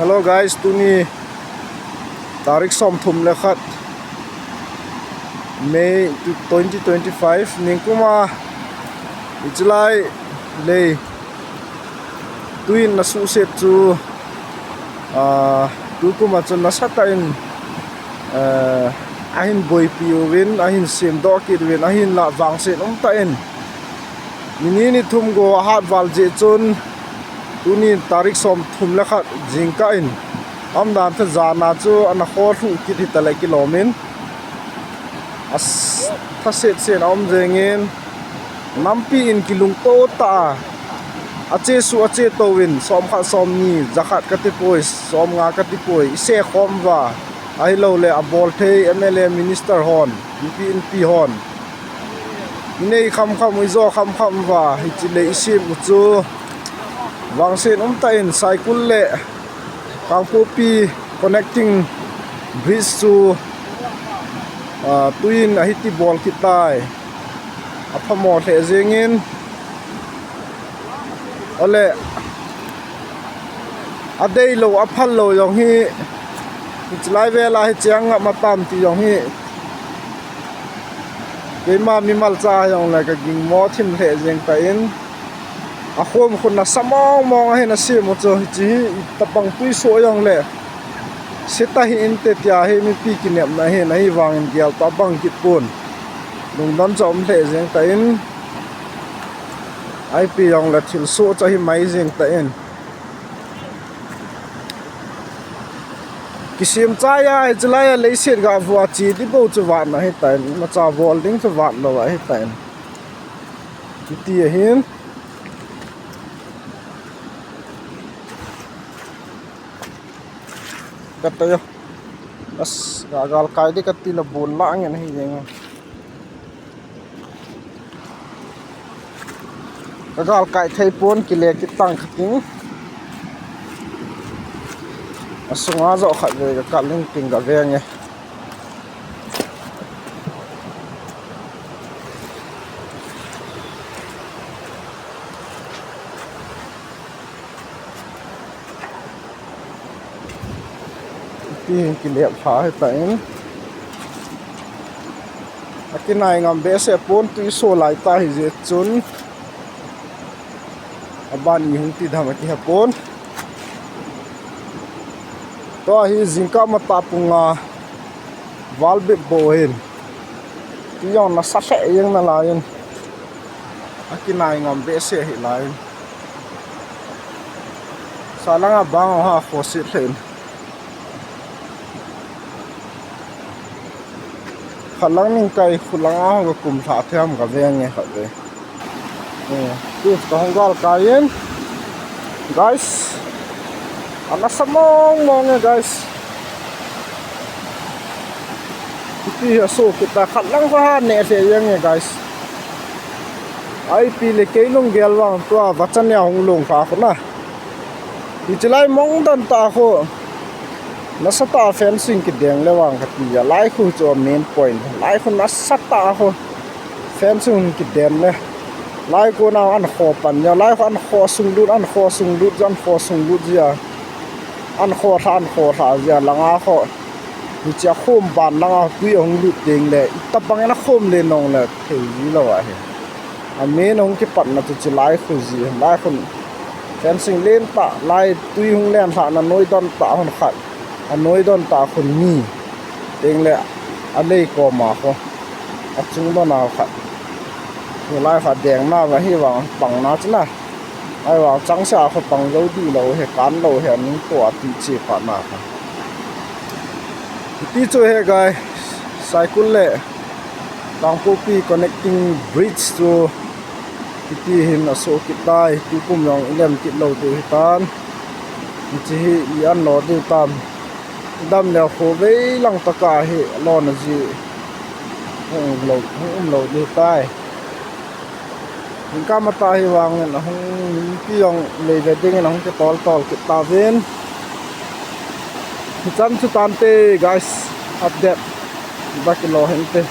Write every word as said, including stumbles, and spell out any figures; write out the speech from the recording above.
Hello guys, tuni tarik somthum le khat May twenty twenty-five, ningkuma ichelai lei tuin na suhset chu, ah, tukuma chu nasatah in, ah, ahin boipi uvin, ahin semdoh kit uvin, ahinlah vangset umtah in. Ni ni ni thum go ahat val jeh chun, tuni tarik somthum le khat jingkah in, aumdan tha jana chu ana kholhuh kit hita le kilom in, a s-, thaset set a um jeng in, nampi in kilungto tah a, achesuh achetou in, somkhat somni, jakhat kati poi, somnga kati poi, i se khom uva, ahilou le abol thei M L A minister hon, inpi inpi hon, i nei khamkham u, i jo khamkham uva, hiche le i sem u chu vangset umtah in Saikul le Kangpokpi connecting bridge chu, ah, tuin ahi ti bol kit tai. Aphamo lheh jeng in, ole, adeilou, aphallou jong hi, hichelai vel a hiche angam atam ti jong hi, keima mimal cha jong le ka gingmo thim lheh jeng tah in, akhom khun nasa mong mong ahin asem u chu, hiche hi itapang tui soh jong le seta hi inte tia hi mipi kinepna hin, ahivangin gel tah bang kit pon. Lungdon cha um lheh jeng tah in, ipi jong le thilsoh cha hi mai jeng tah in. Kisem chai a, hichelai a leiset ga vua chi di bou chu vatna hitan, imacha bol ding chu vat lou ahitan. Hiti ahin. Katayo. As, ga galkai di kati la bol la ngen hi jeng. Ka galkai thei pon, kile kit tang khating. Asunga joh khatvei ka kal ning ting ka veng e. Ti hin kilep lha hitan. Akinai ngam behseh pon, tui so lai ta hijeh chun. Aban i hung ti dam akihe pon. Tua hi jingkah matah pung nga val bep bou hin. Tui jong nasa lheh jeng nalai in. Akinai ngam behseh hilai in. Salanga bang ho ha khoset lheh in. Khat lang ning kai, khu langa ho ka kum lha them ka veng e khatvei. Eh, tu ka hung galkai in. Guys. Anasa mong mong e, guys. Ipi aso kita khat lang ho ha ne se jeng e, guys. Ipi le kei lunggel vang tua vachan nia hung lung kha khu na. Hichelai mong dan tah khu. Nasatah a fencing kideng le vang kati a, lai khu chu main point. Lai khu nasatah a khu fencing kideng le. Lai khu na an kho pan ja, lai khu an kho sung lut, an kho sung lut, an kho sung lut ja. An kho lha, an kho lha ja, langa khu. Hiche a khom ban langa tui ahung lut teng le, itapang in akhom le nong le, thei ji lou ahi. A main hung kipatna chu hiche lai khu ji, lai khu fencing len tah, lai tui hung len lhahna noi don tah hon khat, anoi don tah khu ni, teng le alei koma khu, achung don a khat. Khu lai khu dengna va hivang pangna chu na. Ahivang changseh a khu pang jou dih lou he, kan lou he, aning to a ti che phatna khu. Hiti chu he guys, Saikul le Kangpokpi connecting bridge chu hiti hin aso kit tai, tukum jong i lem kit lou diu hitan. Hiche hi i an lou diu tam. Dam leu khu vei lang tah a hi lona ji hung um lou, hung um lou diu tai. Jingkah matah hi vangin ahung, mipi jong lei ve dingin ahung kitol tol kit tauvin. Hichan chu tante guys, update. Ba kilo hinte.